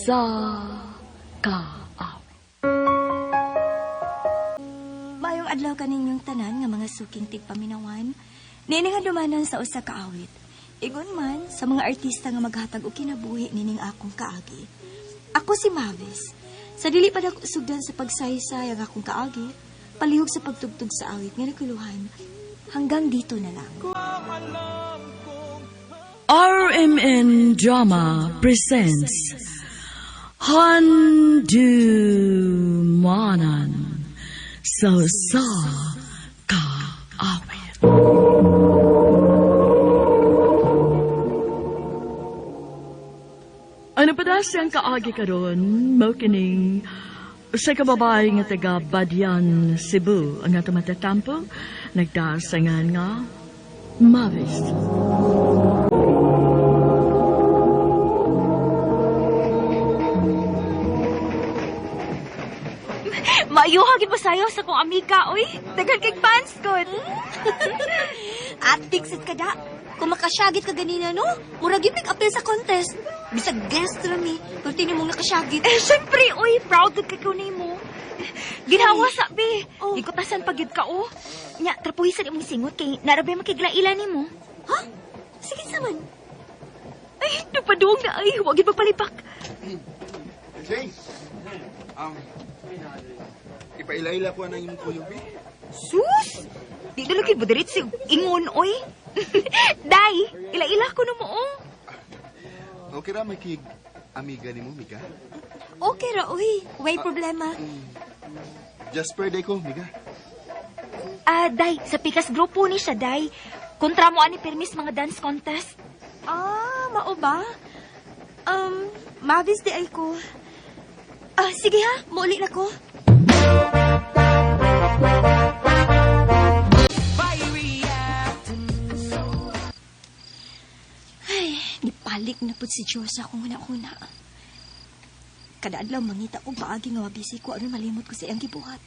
Usa Ka Awit. Maayong adlaw kaninyong tanan nga mga suking tigpaminawan. Niini nga dumanan sa usa ka awit. Ingon man sa mga artista nga maghatag og kinabuhi nining akong kaagi. Ako si Mavis. Sa dili pa nako sugdan sa pagsaysay ang akong kaagi, palihog sa pagtugtog sa awit nga nakuluhan. Hanggang dito na lang. RMN Drama presents Handumanan sa Usa Ka Awit. Ano pa da siyang kaagi karon mao kining usa ka babae nga taga Badian, Cebu ang atong matatampo nagdasangan nga Mavis. Maayuha gid mo sayo sa kong amiga, oy. Daghan kay fans gud. Atik sad ka da. Kung makasyagit ka ganina, no? Murag gyud mig appeal sa contest. Bisag guest ra mi, pero tini mong nakasyagit. Eh, syempre, oy, proud gud kay ko nimo. Ginhawa sa be. Oh. Ikutasan pa gyud ka oh. Nya, trapuhisan imong singot kay narabe makiglaila nimo. Ha? Sige sa man. Ay, napadung na ay, wa gyud magpalipak. Jay, um, ipaila-ila ko ang imong kuyog, eh. Sus! Di na lagi budirit si ingon oy. Day, ila-ila ko no mo oh. Okay ra, may kig amiga ni mo, Miga. Okay ra, uy. Way problema. Jasper day ko, Miga. Ah, Day, sa Pikas grupo ni siya, Day. Kontra mo ani permis mga dance contest. Ah, mao ba? Mavis di ay ko. Ah, sige ha, muuli na ko. Ay, nipalik na pud si Diyos sa akong huna-huna. Kada adlaw mangita ko paagi nga mabisi ko aron malimot ko sa iyang gibuhat.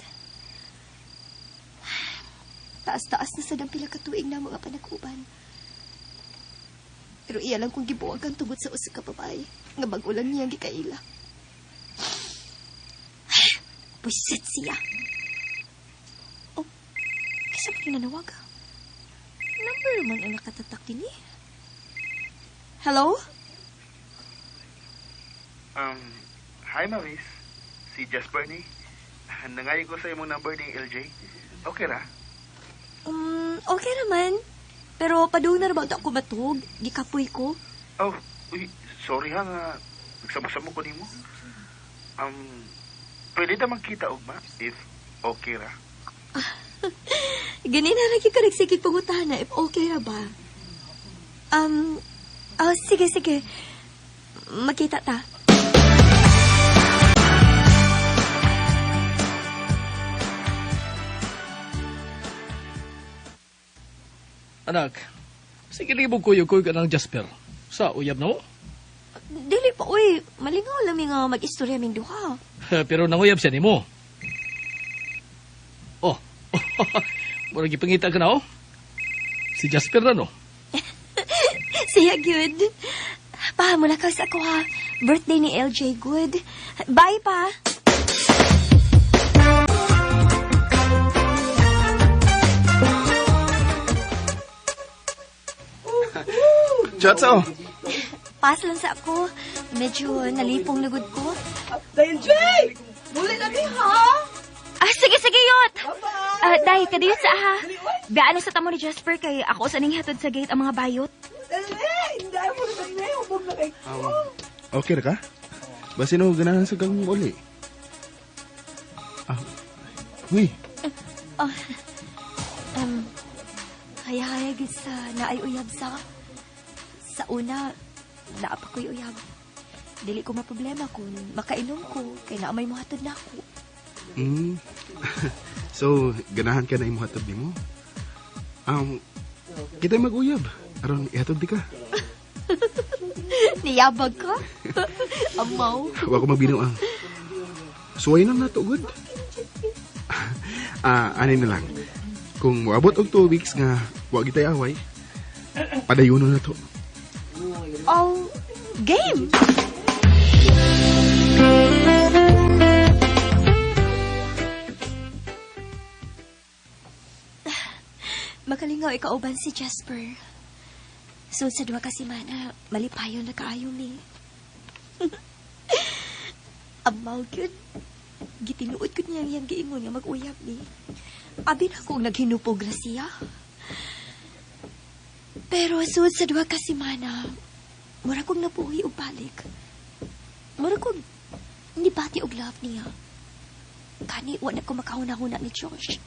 Taas-taas na sa pila ka tuig na mga panag-uban. Pero iya lang kong gibuwagan tungod sa usa ka babae nga bag-o lang niyang gikaila. Pusit siya. Oh, kisa pa nanawag ah. Number man ang nakatatak din eh. Hello? Hi, Mavis. Si Jasper ni. Nangayo ko sa imong number ni LJ. Okay ra? Okay naman. Pero padung na ra ba ako matug? Gikapoy ko. Oh, uy, sorry ha nga. Nagsamo-samo ko nimo. Pwede ta magkita ugma if okay ra. Ganina lagi ka nagsigig pangutana if okay ra ba? Oh, sige, sige. Magkita ta. Anak, sige libog kuyo-kuyo ka ng Jasper. Sa uyab na mo. Dili pa, uy. Malingaw lang mi nga mag-istorya ming duha. Pero nanguyab siya nimo. Oh, murag ipangita ka na oh. Si Jasper na no. Siya, good. Pa, mula ka sa ako ha. Birthday ni LJ, good. Bye, pa. Chat oh. Pass lang sa ako. Medyo nalipong lugod ko. Ah, sige, sige, yot. Ah, Day, kadiyot sa aha. Gaano sa tamo ni Jasper kay ako sa ning hatod sa gate ang mga bayot. Okay ra ka? Basin mo ganahan sa kang uli. Ah, uy, Oh, haya-haya gid sa naay uyab sa. Sa una, naa pa ko'y uyab. Dili ko maproblema kung makainom ko, kay naa may muhatod na ako. So, ganahan ka na imong hatod nimo? Kita mag-uyab. Aron ihatod di ka. Niyabag ka? Amaw. Wa ko magbinuang. Suway na nato gud. Ah, ani na lang. Kung moabot og 2 weeks nga wa gitay away, padayonon na to. Oh, game! bitaw ikauban si Jasper. So sa duha ka semana, malipayon na kaayo mi. Amaw gyud. Gitinuod ko niya iyang giingon nga mag-uyab ni. Abi na kung naghinupog ra siya. Pero sud sa duha ka semana, mura kong napuhi og balik. Mura kong nibati og love niya. Kani, wa na ko makahuna-huna ni Josh.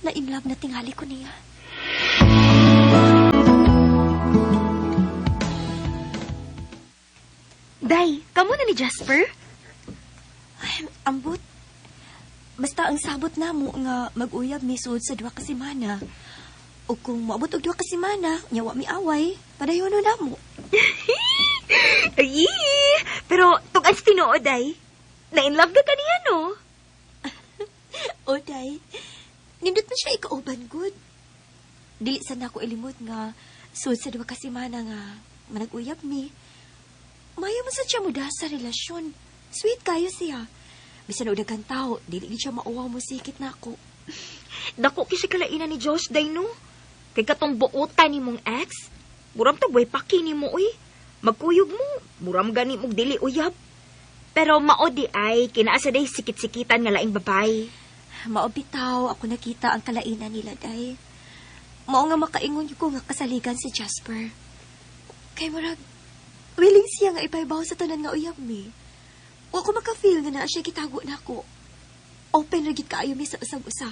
Na in love na tingali ko niya. Day, kamo na ni Jasper? Ay, ambot. Basta ang sabot namo nga mag-uyab mi sud sa duha ka semana. O kung moabot og duha ka semana, nya wa mi away, padayon na namo. Ay, pero tug-an sa tinuod, Day. Na-in love ka kaniya, no? O day, nindot man siya ikauban good. Dili sa nako ilimot nga sud sa duha ka semana nga manag-uyab mi. Mayo man sa siya muda sa relasyon. Sweet kayo siya. Bisan og daghan tao, dili gid siya mauwaw mo sikit nako. Dako kay siya kalainan ni Josh, Day, no? Kay katong buotan ni mong ex, muram tag way paki ni mo, uy. Magkuyog mo, muram gani mong dili uyab. Pero mao di ay, kinaasa day sikit-sikitan nga laing babay. Mao bitaw ako nakita ang kalainan nila, day. Mao nga makaingon ko nga kasaligan si Jasper. Kay murag willing siya nga ipaybaw sa tanan nga uyab mi. Wa ko maka-feel nga naa siya gitago nako. Open ra gid kaayo mi sa usag-usa.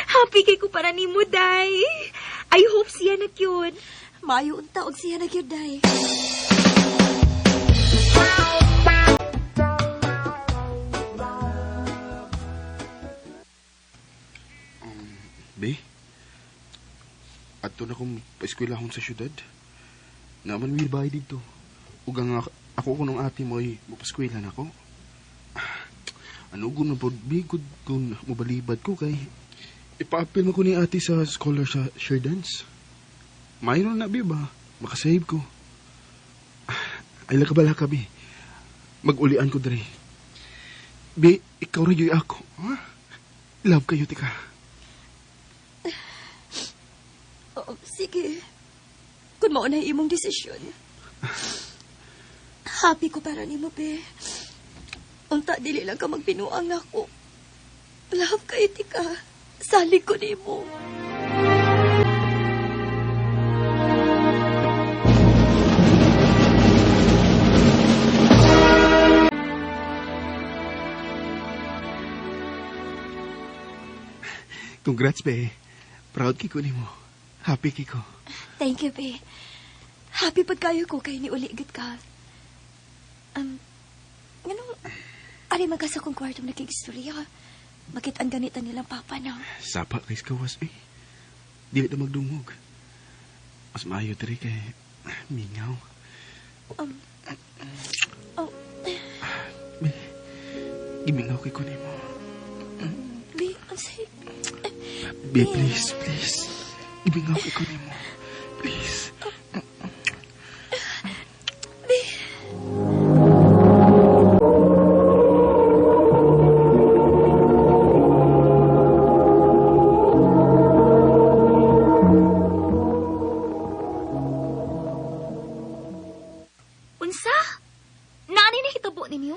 Happy kay ko para nimo, Day. I hope siya na cute. Maayo unta og siya na gyud, day. Be, adto na kong paeskwelahon sa syudad. Naman may bahay dito. Ug ang ako ko nung ate mo ay mapaskwela na ako. Ano gun na pod, be, good kung mobalibad ko kay ipa-appeal mo ko ni ate sa scholar sa Sherdance. Mayroon na, be, ba? Makasave ko. Ay, lakabala ka, be. Mag-ulian ko dre. Be, ikaw rin yung ako. Ha? Love kayo, tika. Oo, sige. Kung mao na imong desisyon. Happy ko para nimo, be. Unta, dili lang ka magbinuang nako. Love kay tika. Salig ko nimo. Congrats, be. Proud kiko nimo. Happy kiko. Thank you, be. Happy pag kayo ko kay niuligid ka. Nganong, ari man ka sa kong kwarto nakigistorya. Bakit ang ganita nilang papa na? Sapa kay kawas eh. Dili na magdungog. Mas maayo diri kay mingaw. Oh, Be, gimingaw kay ko nimo. be, ang say, Be, please, please. Gimingaw kay ko nimo. Please. Be. Unsa? Naani na hitabo ninyo?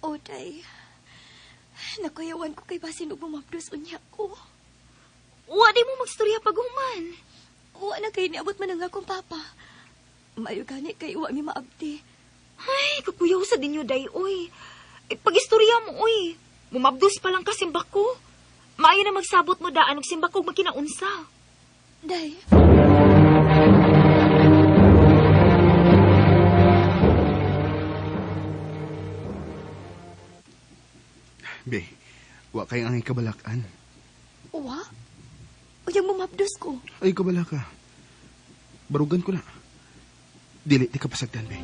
Oh, day. Nakuyawan ko kay basin og bumabdos unya ko. Wa di mo magstorya paghuman. Wa na kay niabot man ang akong papa. Mayo gani kay wa mi maabdi. Ay, kakuyaw sa dinyo, day, oy. Eh, pag-istorya mo, oy. Mumabdos pa lang ka, simbak ko. Maayo na magsabot mo daan og simbak ko magkinaunsa. Day. Be, wa kay ang ikabalakan. Wa? Uyang mumabdos ko. Ay, kabalaka. Barugan ko na. Dili, di ka pasagdan, be.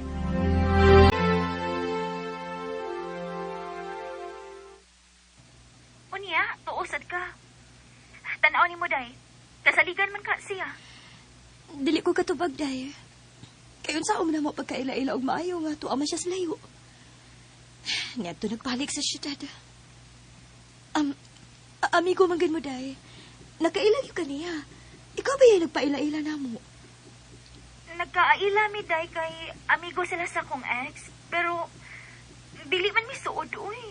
Unya, tuosad ka. Tanaw ni mo, day. Kasaligan man ka siya. Dili ko katubag, day. Kay unsa man mo pagkaila-ila og maayo nga tuwa man siya sa layo. Niadto nagbalik sa syudad. Amigo man gud mo, day. Nakaila gyud ka niya. Ikaw ba yung nagpaila-ila na mo? Nagkaila mi day kay amigo sila sa akong ex, pero dili man mi suod uy.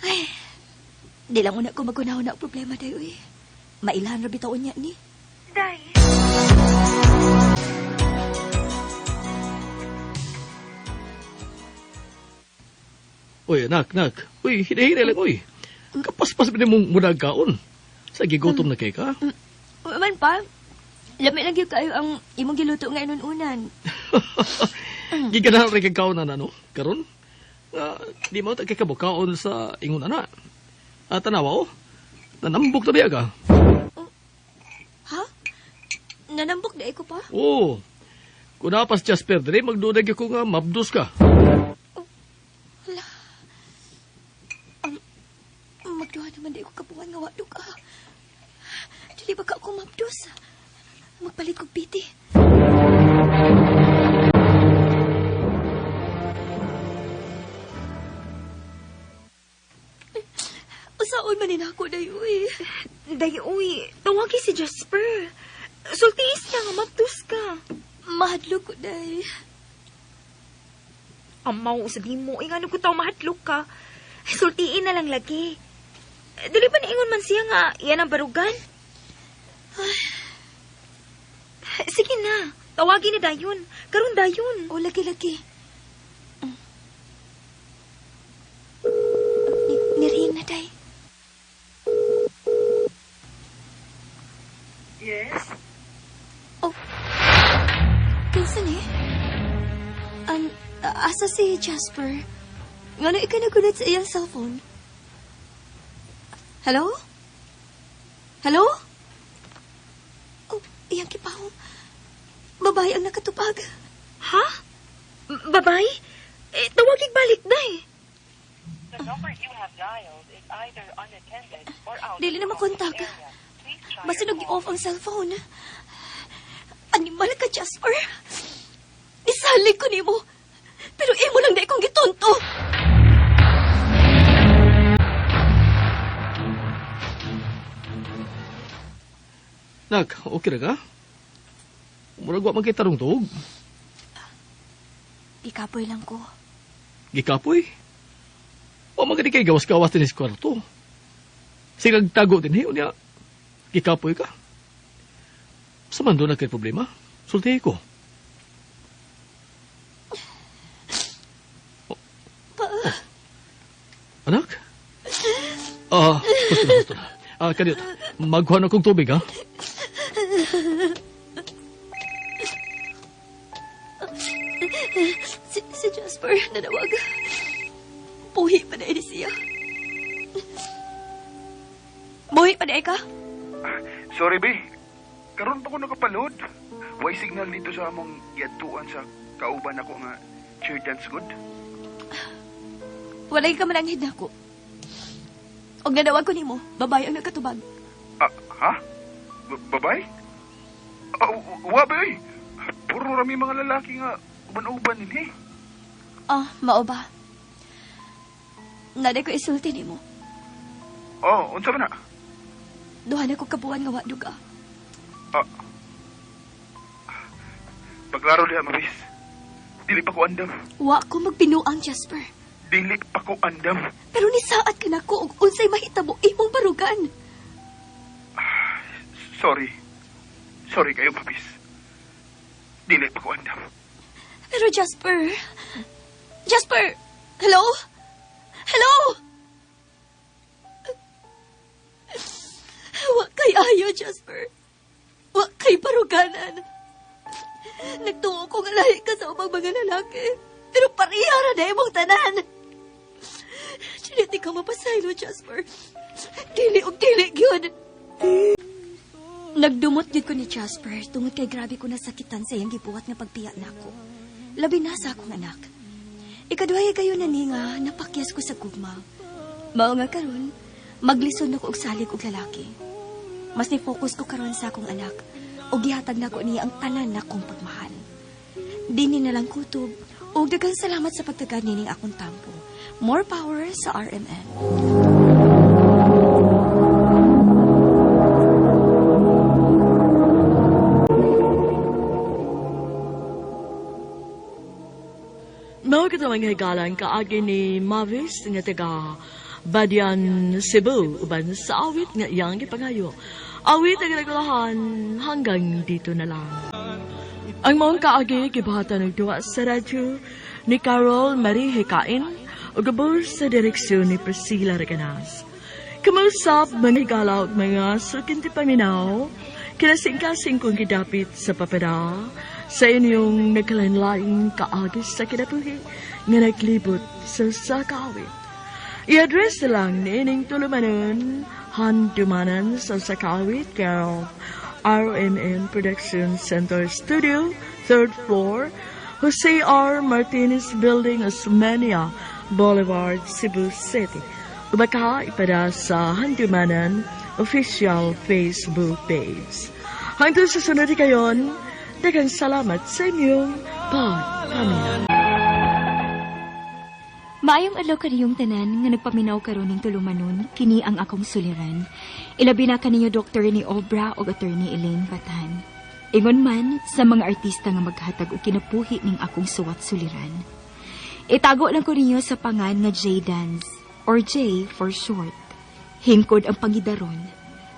Ay, di lang una ko magunaw na og problema day uy. Mailan ra bitaw niya ni. Day. Uy, anak, nak. Uy, hinahina lang, uy. Kapaspas ba mong munag kaon? Sa gigutom na kay ka? Uy, man pa. Lami lang gyud kayo ang imong giluto nga inununan. Giganahan rin kay kaon na ano, karon. Nga, di mo ta kay kabukaon sa ingon ana. At tanawa, oh. Nanambok na biya ka. Ha? Nanambok na ko pa? Oo. Kung napas Jasper, dili magdudag ako nga mabdos ka. Hala. Magduha naman di ko kabuhan nga wado ka. Dili ba ka ako mabdos? Magpalit kog piti. Usaon man ni ako dayo eh. Day uy, tawagi si Jasper. Sultiis na nga mabdos ka. Mahadlok ko day. Amaw sa di mo, ingano ko taw mahadlok ka. Sultiin na lang lagi. Dili ba niingon man siya nga iyan ang barugan? Sige na, tawagin na dayon. Karon dayon. O lagi-lagi. Niring na day. Yes? Oh. Kinsa ni? An, asa si Jasper? Ngano ikaw nagulat sa iyang cellphone? Hello? Hello? Oh, iyang kipahong. Babae ang nakatupag. Ha? Babay? Eh, tawagig balik day. The number you have dialed is either unattended or out Dili of na makontak. the area. Please try Basta your call. nag-off ang cellphone. Animal ka, Jasper. Isalig ko nimo. Pero imo lang na ikong gitonto. Nak, okay ra ka? Murag wa man kay tarong tuog. Ikapoy lang ko. Gikapoy. Wa man gani kay gawas-gawas din sa kwarto. Sige tago din eh, unya. Gikapoy ka. Sa man doon na kay problema? Sultihi ko. Pa, Anak? Ah, gusto na, gusto na. Ah, kaniyot, magkuha na kong tubig, ha? si Jasper nanawag. Buhi pa na ini siya. Buhi pa na ka? Sorry, be. Karon pa ko nakapalod. Way signal dito sa among giadtuan sa kauban ako nga cheer dance good. Walay ka malanghid na ako. Og nanawag ko nimo, babae ang nakatubag. Ah, ha? Babay? Ah, wa ba oy? Puro rami mga lalaki nga uban-uban nini. Ah, mao ba? Naday ko isulti nimo. Oh, unsa man na? Duha na ko kabuan nga wa duga. Ah. Paglaro diha, mabis. Dili pa ko andam. Wa ko magbinuang, Jasper. Dili pa ko andam. Pero nisaad ka nako og unsay mahitabo imong barugan. Sorry. Sorry kayo, mabis. Dili pa ko andam. Pero Jasper, Jasper, hello? Hello? Wa kay ayo, Jasper. Wa kay baruganan. Nagtuo ko nga lahi ka sa ubang mga lalaki. Pero pareha ra na imong tanan. Dili ka mapasaylo, Jasper. Dili og dili gyud. Nagdumot gyud ko ni Jasper tungod kay grabe ko nasakitan sa iyang gibuhat nga pagpiya nako. Labi na sa akong anak. Ikaduhay kayo na ni nga napakyas ko sa gugma. Mao nga karon, maglisod na ko og salig og lalaki. Mas ni-focus ko karon sa akong anak ug gihatag nako niya ang tanan nakong pagmahal. Dini na lang kutob ug daghang salamat sa pagtagad nining akong tampo. More power sa RMN. Mao kato mga higalan kaagi ni Mavis nga taga Badian, Cebu, uban sa awit nga iyang gipangayo. Awit ang nagulahan hanggang dito na lang. Ang maong kaagi gibahatan og duwa sa radyo ni Carol Marie Hekain ug gabos sa direksyon ni Priscilla Reganas. Kumausap mga higala ug mga sukinti paminaw, kinasingkasing kong gidapit sa papada sa inyong nagkalain-laing kaagi sa kinabuhi nga naglibot sa sakawit. I-address na lang niining tulumanon, handumanan sa Sakawit, care of RMN Production Center Studio, 3rd floor, Jose R. Martinez Building, Osmeña Boulevard, Cebu City. Ubaka ipada sa Handumanan official Facebook page. Hanggang sa sunod kayon, daghang salamat sa inyong pagpaminaw. Maayong adlaw kaniyong tanan nga nagpaminaw karon ning tulumanon, kini ang akong suliran. Ilabi na kaninyo Dr. ni Obra ug Attorney Elaine Batan. Ingon man sa mga artista nga maghatag og kinabuhi ning akong suwat suliran. Itago lang ko ninyo sa pangan nga J Dance or J for short. Hingkod ang pangidaron.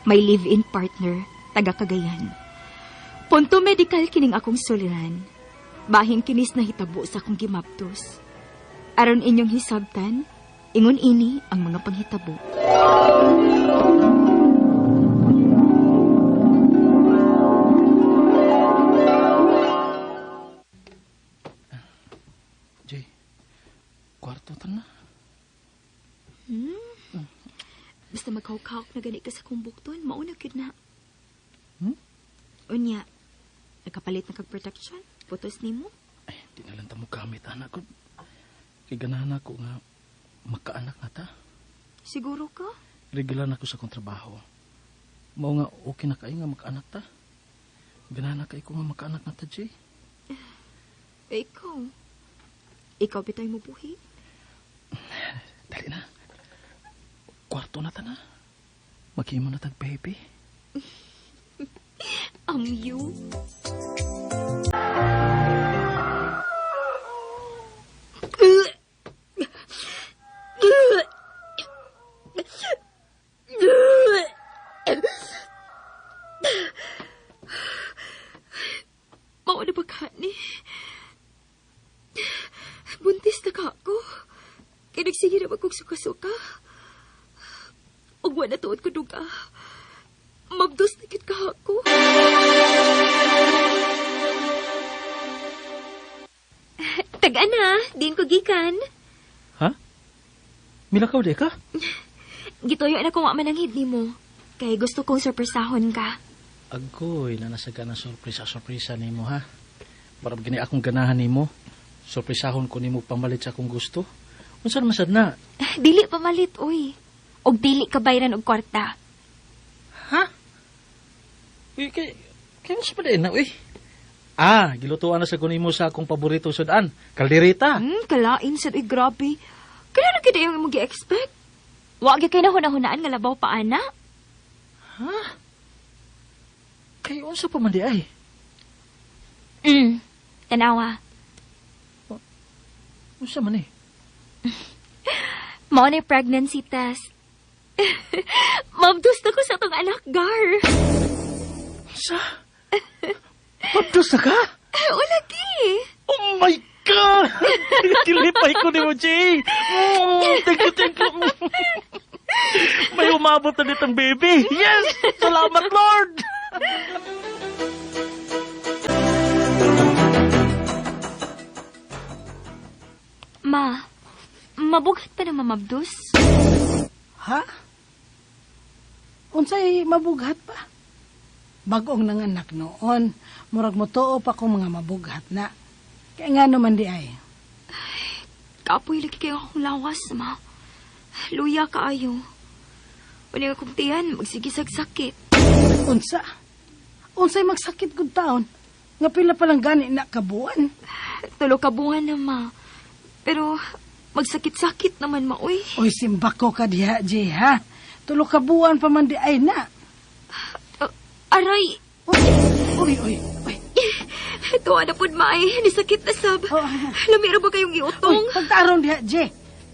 May live-in partner, taga Cagayan. Punto medical kining akong suliran. Bahing kinis na hitabo sa akong gimaptos. Aron inyong hisabtan, ingon ini ang mga panghitabo. Jay, kwarto ta na. Basta magkawkawk na gani ka sa kong bukton, mauna gyud na. Hmm? Unya, nakapalit na kag protection, putos nimo. Ay, di na lang ta mo gamit, anak ko. Kay ganahan ako nga makaanak na ta. Siguro ka? Regular na ako sa akong trabaho. Mao nga okay na kayo nga makaanak ta. Ganahan na kayo ko nga makaanak na ta, Jay. Eh, ikaw. Ikaw bitay mo buhi. Dali na. Kwarto na ta na. Maghimo na tag baby. You? Mao na ba ka ni? Buntis na ka ako. Kaya nagsige na kong suka-suka. Ug wa na tuod ko duga. Mabdos na gid ka ako. Taga na, din ko gikan. Ha? Milakaw di ka? Gituyo na kung wa man ang hidni mo. Kay gusto kong sorpresahon ka. Agoy, na nasa ka na sorpresa, sorpresa nimo ha. Para gini akong ganahan nimo. Sorpresahon ko nimo pamalit sa akong gusto. Unsa naman sad na? Dili pamalit, uy. Og dili ka bayran og kwarta. Ha? Uy, kay kay unsa pa din na uy? Ah, gilutuan na sa kunimo sa akong paborito sudan, kaldereta. Kalain sad uy, grabe. Kailan na kita yung imong gi-expect? Wa gyud kay nahuna-hunaan nga labaw pa ana. Ha? Kay unsa pa man di ay? Tanawa. Unsa man eh? Mao na yung pregnancy test. Mabdos na ko sa tong anak, Gar. Unsa? Mabdos na ka? Wala gi. Oh my God! Kilipay ko ni mo, Jay! Thank you, thank you. May umabot na ditong baby. Yes! Salamat, Lord! Ma, mabugat pa na mamabdos. Ha? Unsay mabughat pa? Bagong nanganak noon, murag motuo pa kong mga mabughat na. Kaya nga naman di ay. Kapoy lagi kayo akong lawas, ma. Luya kaayo. Wala akong tiyan, magsigisag sakit. Unsa? Unsay magsakit gud taon? Nga pila pa lang gani na kabuan. Tulo ka buwan na, ma. Pero magsakit-sakit naman, ma, uy. Oy, simbako ka diha, Jay, ha? Tulo ka buwan pa man di ay na. Aray! Uy, uy, uy, uy. Tuwa na pud maay, nisakit na sab. Oh. Lamira ba kayong Uy, iutong? pagtarong diha, Jay.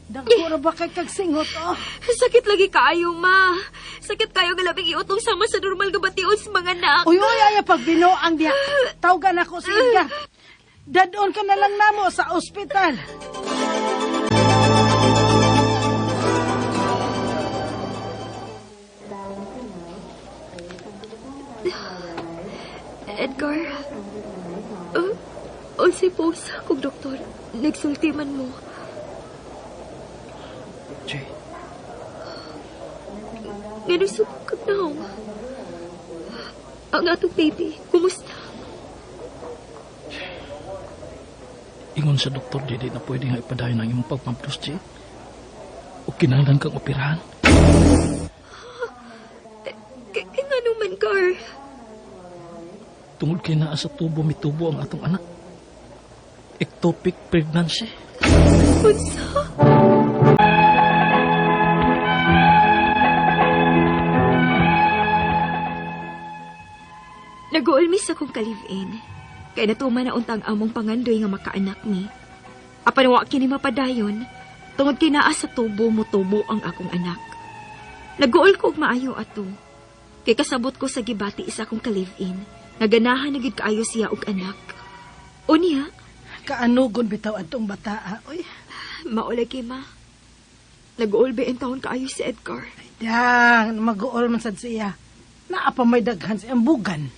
Dagko ra ba kay kag singot, oh. Sakit lagi kaayo, ma. Sakit kayo nga labing iutong sama sa normal nga bation sa mga anak. Uy, uy, ay, pag binuang diha. Tawgan ako si Edgar. Dadon ka na lang namo sa ospital. Edgar, unsay po sa akong doktor, nagsulti man mo. Jay, Ngano subok kag naong? Ang atong baby, kumusta? ingon sa doktor, dili na pwede nga ipadayon ang imong pagmabdos, Jay. O kinahanglan kang operahan. Kay ngano man, Gar? Tungod kay naa sa tubo mitubo ang atong anak. Ectopic pregnancy. Unsa? Nag-uulmis akong ka-live-in. Kay natuman na untang among pangandoy nga makaanak ni. Apan wa kini mapadayon, tungod kay naa sa tubo mo tubo ang akong anak. Nag-uol ko og maayo ato. Kay kasabot ko sa gibati isa akong ka-live-in. Naganahan na gid kaayo siya og anak. Unya, Kaanugon bitaw atong bataa, uy. maulay kay ma. Nag-uol ba ang taon kaayo si Edgar? Dang, mag-uol man sad siya. Naa pa may daghan sa ambugan.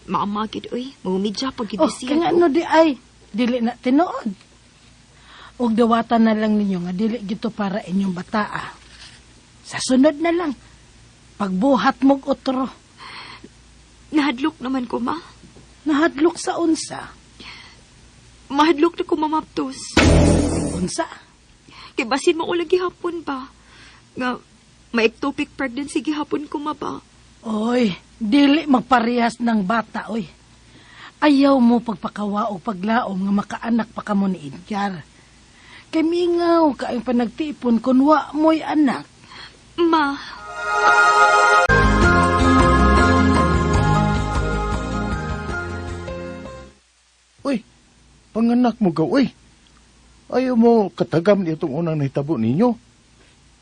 Maama gid oy, mumidya pag gid Oh, siya. kaya ano di ay, dili na tinuod. Og dawatan na lang ninyo nga dili gito para inyong bataa. Sa sunod na lang, pagbuhat mog otro, Nahadlok naman ko ma. nahadlok sa unsa. Mahadlok na ko mamaptos. Unsa? Kay basin mo ulang gihapon ba? Nga may ectopic pregnancy gihapon ko ma ba? Oy, dili magparehas ng bata, oy. Ayaw mo pagpakawa o paglaom nga makaanak pa kamo ni Edgar. Kay mingaw kaayong panagtipon kun wa mo'y anak. Ma, Uy, panganak mo ka, uy. Ayaw mo katagam ni itong unang nahitabo ninyo.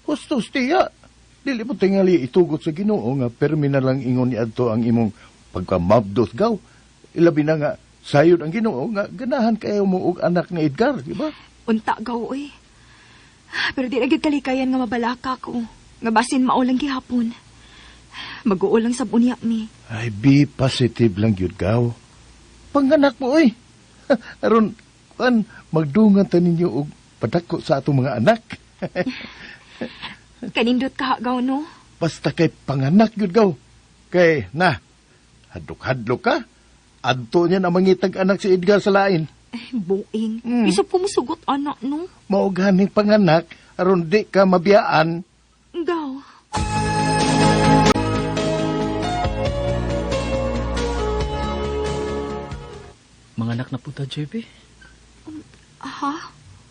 Hustos tiya. Dili mo tingali itugot sa Ginoo nga permi na lang ingon ni adto ang imong pagkamabdos gaw. Ilabi na nga sayod ang Ginoo nga ganahan kayo mo og anak ni Edgar, di ba? Unta gaw oy. Pero di na gyud kalikayan nga mabalaka ko. Nga basin mao lang gihapon. Mag-uol lang sab unya mi. Ay, be positive lang gyud gaw. Panganak mo, uy. Aron, kan magdungan ta ninyo og padako sa atong mga anak. Kanindot ka gaw no. Basta kay panganak gyud gaw. Kay na, hadlok-hadlok ka. Adto niya na mangitag anak si Edgar sa lain. Ay, buing. Bisa pumusugot anak no. Mao ganing panganak aron di ka mabiyaan. Gaw. Mga anak na punta, JP. Aha.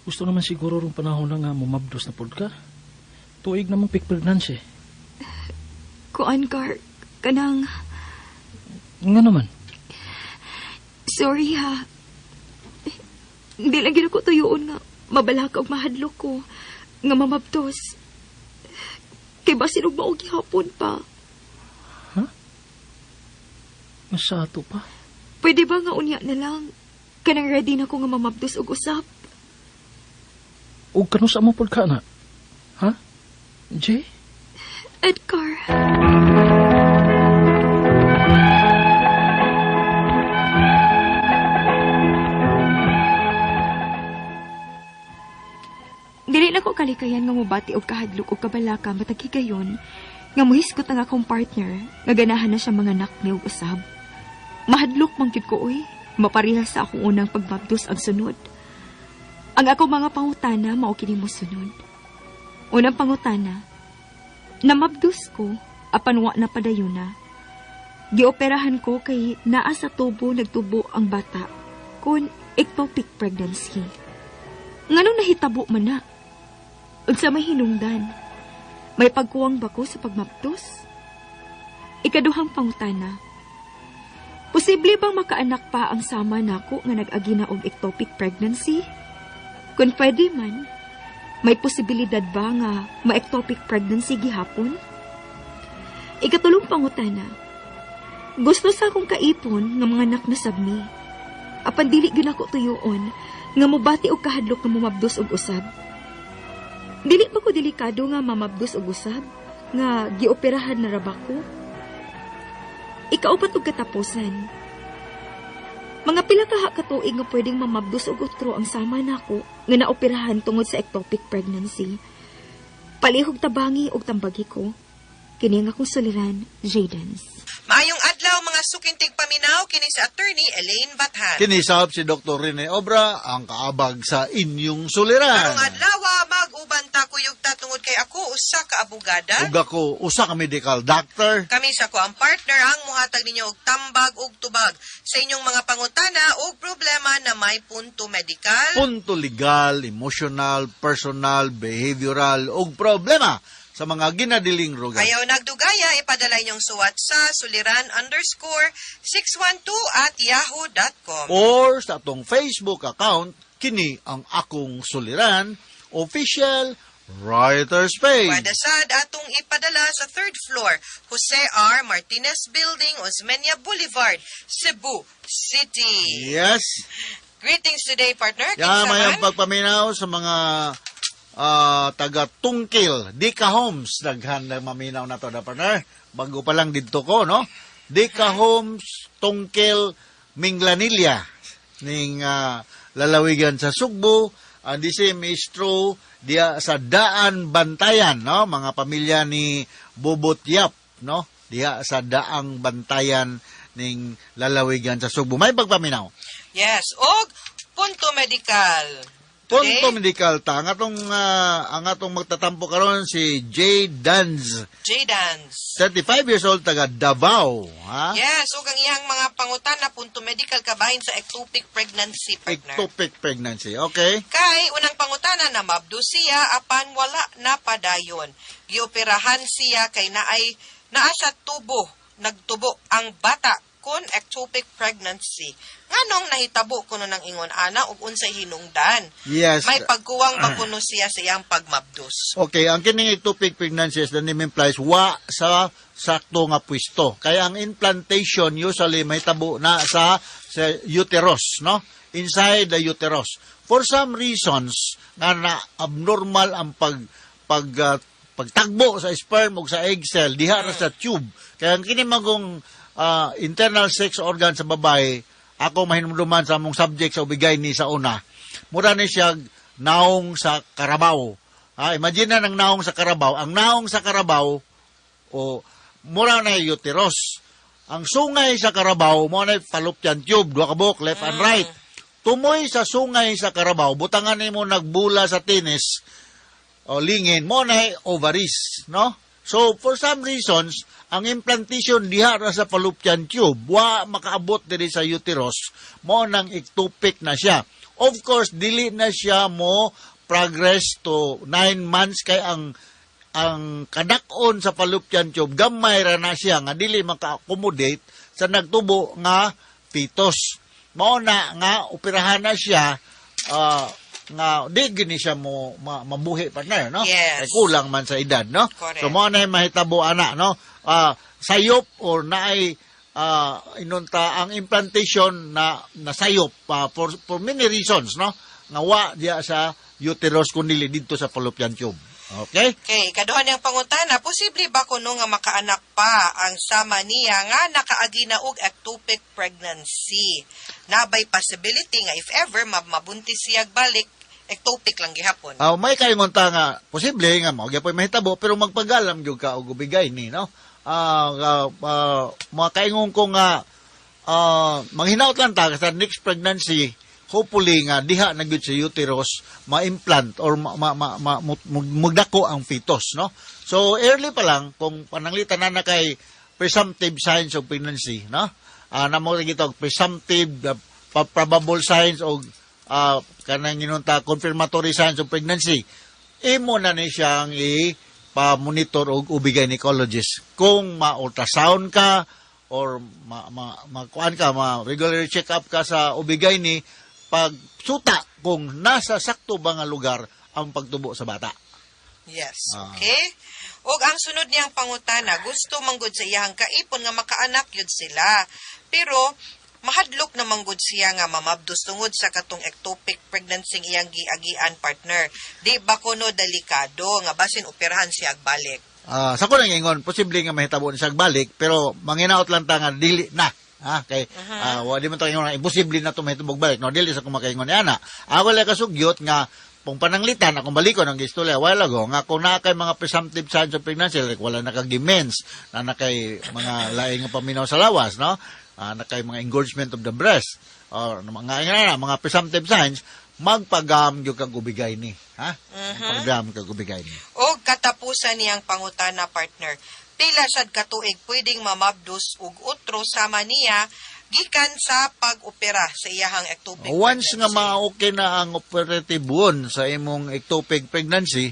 Gusto naman siguro rong panahon na nga mumabdos na pud ka. Tuig namang pick pregnancy. Kuan Gar, kanang Nga naman. sorry ha. Hindi lang gid ako tuyoon nga mabalaka og mahadlok ko nga mamabdos. Kay basin og mao gihapon pa. Nga sa ato pa. Pwede ba nga unya na lang? Kanang ready na ko nga mamabdos og usap. O kano sa mo pud ka na? Ha? Jay? Edgar. Dili na ko kalikayan nga mobati og kahadlok og kabalaka matag higayon nga mohisgot ang akong partner nga ganahan na siya mga anak ni og usab. Mahadlok man gyud ko oy, maparehas sa akong unang pagmabdos ang sunod. Ang akong mga pangutana mao kini mosunod. Unang pangutana, namabdos ko, apan wa na padayon na. Gioperahan ko kay naa sa tubo nagtubo ang bata kun ectopic pregnancy. Nganong nahitabo man na? Unsa may hinungdan? May pagkuwang ba ko sa pagmabdos? Ikaduhang pangutana. Posible bang makaanak pa ang sama nako nga nag-agi na og ectopic pregnancy? Kung pwede man, may posibilidad ba nga ma-ectopic pregnancy gihapon? Ikatulong pangutana, gusto sa akong kaipon nga mga anak na sab mi. Apan dili gyud ako tuyoon nga mobati og kahadlok nga momabdos og usab. Dili ba ko delikado nga mamabdos og usab nga gioperahan na ra ba ko? Ikaupat og katapusan. Mga pila kaha ka tuig nga pwedeng mamabdos og utro ang sama nako nga naoperahan tungod sa ectopic pregnancy? Palihog tabangi og tambagi ko. Kini ang akong suliran, Jadens. Maayong adlaw, mga suking tigpaminaw, kini si Attorney Elaine Bathan. Kinisab si Dr. Rene Obra ang kaabag sa inyong suliran. Karong adlaw, mag-uban ta kuyog ta tungod kay ako usa ka abogada. Ug ako usa ka medical doctor. Kami sa ako ang partner ang muhatag ninyo og tambag ug tubag sa inyong mga pangutana ug problema na may punto medikal, Punto legal, emotional, personal, behavioral ug problema sa mga ginadiling rugas. Ayaw nagdugaya, ipadala inyong suwat sa suliran_612@yahoo.com. Or sa atong Facebook account, kini ang Akong Suliran Official Writers Page. Pwede sad atong ipadala sa third floor, Jose R. Martinez Building, Osmeña Boulevard, Cebu City. Yes. Greetings today, partner. Ya, Kinsa may man? ang pagpaminaw sa mga taga Tungkil, Dika Homes, daghan na maminaw na to na, partner. Bago pa lang didto ko, no? Dika Homes, Tungkil, Minglanilla, ning lalawigan sa Sugbo, and the same is true diya sa Daan Bantayan, no? Mga pamilya ni Bobot Yap, no? Diya sa Daang Bantayan ning lalawigan sa Sugbo. May pagpaminaw. Yes, og punto medical. Today, Punto medical ta. Ang atong magtatampo karon si Jay Danz, J-Dance. 35 years old, taga Davao, ha? Yes, ug ang iyang mga pangutana punto medical kabahin sa ectopic pregnancy, partner. Ectopic pregnancy. Okay. Kay unang pangutana, na mabdo siya apan wala na padayon. Gioperahan siya kay naay naa sa tubo, nagtubo ang bata kon ectopic pregnancy. Nganong nahitabo kuno ng ingon ana ug unsay hinungdan? May pagkuwang ba kuno siya sa iyang pagmabdos? Okay, ang kining ectopic pregnancy, as the name implies, wa sa sakto nga pwesto. Kaya ang implantation usually may tabo na sa uterus, no? Inside the uterus. For some reasons nga na abnormal ang pag pag ah, pagtagbo sa sperm ug sa egg cell diha ra sa tube. Kaya ang kini magong internal sex organ sa babae, ako mahinumduman sa among subject sa ubigay ni sa una. Mura ni siya naong sa karabaw. Ah, imagine na ng naong sa karabaw. Ang naong sa karabaw o mura na uterus. Ang sungay sa karabaw mo na fallopian tube, duha ka buok, left and right. Tumoy sa sungay sa karabaw, butangan nimo nagbula sa tennis o lingin mo na ovaries, no? So for some reasons, ang implantation diha ra sa fallopian tube, wa makaabot diri sa uterus, mo nang ectopic na siya. Of course, dili na siya mo progress to 9 months kay ang kadak-on sa fallopian tube gamay ra na siya nga dili maka-accommodate sa nagtubo nga fetus. Mao na nga operahan na siya nga di gini siya mo mabuhi, partner, no? Yes. Kay kulang man sa edad, no? Correct. So mo na mahitabo ana, no? Sayop or naay inunta ang implantation na nasayop for many reasons, no? Nga wa diya sa uterus kun dili didto sa fallopian tube. Okay? Okay, kaduha niyang pangutana, posible ba kuno nga makaanak pa ang sama niya nga nakaagi na og ectopic pregnancy? Nabay possibility nga if ever mabuntis siya balik, ectopic lang gihapon? May kaingon ta nga posible nga mao gyapon mahitabo, pero magpagalam gyud ka og ubigay ni, no? Mga kaingon ko nga manghinaot lang ta sa next pregnancy, hopefully nga diha na gyud sa uterus ma-implant or magdako ang fetus, no? So early pa lang kung pananglitan na na kay presumptive signs of pregnancy, no? Namo gitawag presumptive, probable signs og kanang inunta confirmatory signs of pregnancy, imo na ni siyang i pa-monitor og ubi gynecologist. Kung ma-ultrasound ka or ma, ma, ma kuan ka, ma regular check up ka sa OB-GYN pagsuta kung nasa sakto ba nga lugar ang pagtubo sa bata. Yes, Ah. okay? Og ang sunod niyang pangutana, gusto manggod sa iyang kaipon nga makaanak yun sila. Pero mahadlok na manggod siya nga mamabdos tungod sa katong ectopic pregnancy iyang giagian, partner. Di ba kuno delikado nga basin operahan siya ag balik? Ah, sa ko nang ingon, posible nga mahitabo ni siya balik, pero manginaot lang ta nga dili na. Ha, kay wa di man ta ingon nga imposible na to mahitabo balik. No, dili sa ko makaingon ni ana. Ako lang kasugyot nga kung pananglitan akong balikon ang gistorya a while ago nga kung naa kay mga presumptive signs of pregnancy, like wala na kag mens, na na kay mga laing nga paminaw sa lawas, no, na kay mga engorgement of the breast or mga nga na, mga presumptive signs, magpagam gyud kag OB-GYN, ha, magpagam kag OB-GYN. Og katapusan niyang pangutana, partner. Pila sad ka tuig pwedeng mamabdos og utro sama niya gikan sa pag-opera sa iyahang ectopic Once nga pregnancy? ma-okay na ang operative wound sa imong ectopic pregnancy,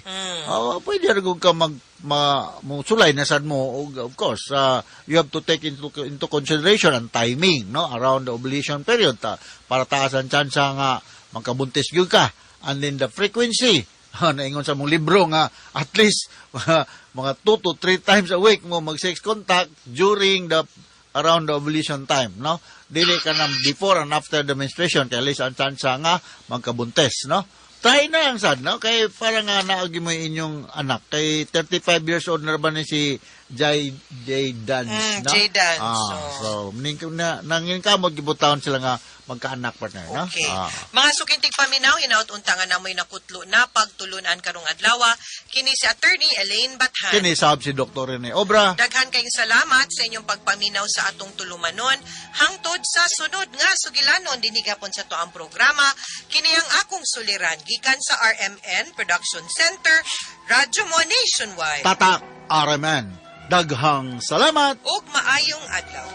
pwede ra gud ka mag ma, mo sulay na sad mo og of course you have to take into consideration ang timing, no, around the ovulation period ta, para taas ang tsansa nga magkabuntis gyud ka, and then the frequency. Naingon sa mong libro nga at least mga 2 to 3 times a week mo mag sex contact during the around the ovulation time, no? Dili ka nang before and after the menstruation kay least ang tsansa nga magkabuntis, no? Try na lang sad, no? Kay para nga naagi mo yung inyong anak. Kay 35 years old na ba ni si Jay, Jay Dance, no? Jay Dance, Ah, so, ning, na, nangin ka, magibutaon sila nga magkaanak, partner, no? Okay. Ah. Mga suking tigpaminaw, hinaot unta nga namoy nakutlo na pagtulunan karong adlaw. Kini si Attorney Elaine Bathan. Kini sab si Dr. Rene Obra. Daghan kayong salamat sa inyong pagpaminaw sa atong tulumanon. Hangtod sa sunod nga sugilanon dinhi gapon sa tuang programa. Kini ang akong suliran gikan sa RMN Production Center, Radyo Mo Nationwide. Tatak RMN. Daghang salamat. Ug maayong adlaw.